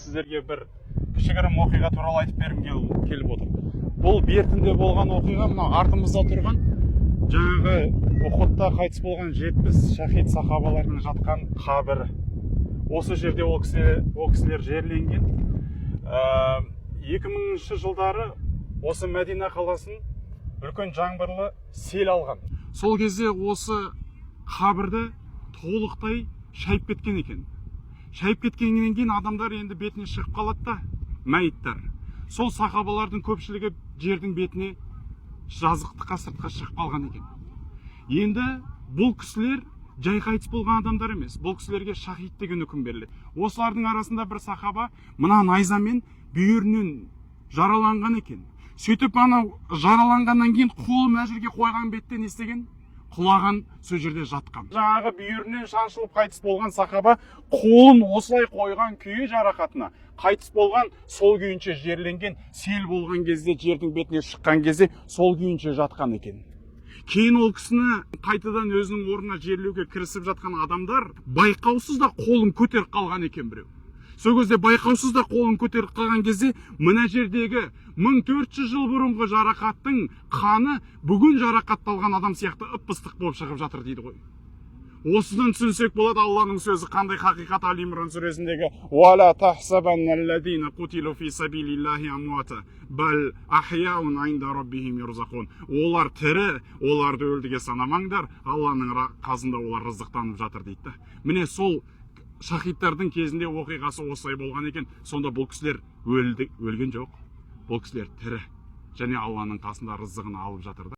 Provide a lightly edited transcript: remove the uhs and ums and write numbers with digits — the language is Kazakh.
Сіздерге бір кішігірім оқиға туралы айтып бергім келіп отыр. Бұл бертінде болған оқиға. Мынау артымызда тұрған жаңағы Ухудта қайтыс болған 70 шахид сахабалардың жатқан қабірі. Осы жерде ол кісілер жерленген. 2000 жылдары осы Мәдина қаласын үлкен жаңбырлы сел алған. Сол кезде осы қабірді толықтай шайып кеткен екен. Шайып кеткеннен кейін адамдар енді бетіне шығып қалады да, мәйіттер. Сол сахабалардың көпшілігі жердің бетіне, жазықтыққа, сыртқа шығып қалған екен. Енді бұл кісілер жай қайтыс болған адамдар емес, бұл кісілерге шахид деген үкім беріледі. Осылардың арасында бір сахаба мына найзамен бүйірінен жараланған екен. Сөйтіп, анау жараланғаннан кейін қолын мына жерге қойған бетте не істеген? Құлаған, сол жерде жатқан. Жаңағы бүйірінен шаншылып қайтыс болған сахаба қолын осылай қойған күйі жарақатына қайтыс болған, сол күйінше жерленген. Сел болған кезде, жердің бетіне шыққан кезде сол күйінше жатқан екен. Кейін ол кісіні қайтадан өзінің орнына жерлеуге кірісіп жатқан адамдар байқаусыз да қолын көтеріп қалған екен біреу. Сол кезде байқаусыз да қолын көтеріп қалған кезде мына жердегі 1400 жыл бұрынғы жарақаттың қаны бүгін жарақатталған адам сияқты ып ыстық болып шығып жатыр дейді ғой. Осыдан түсінсек болады, Алланың сөзі қандай хақиқат. Али Имран сүресіндегі: «Уала тахсабанналлазина қутилу фи сабилиллахи амуата, бал ахяун инда раббихим юрзақун». Олар тірі, оларды өлдіге санамаңдар, Алланың қасында олар рызықтанып жатыр дейді да. Міне, сол шахидтардың кезінде оқиғасы осылай болған екен. Сонда бұл кісілер өлді, өлген жоқ, бұл кісілер тірі және Алланың қасында рызығын алып жатыр да.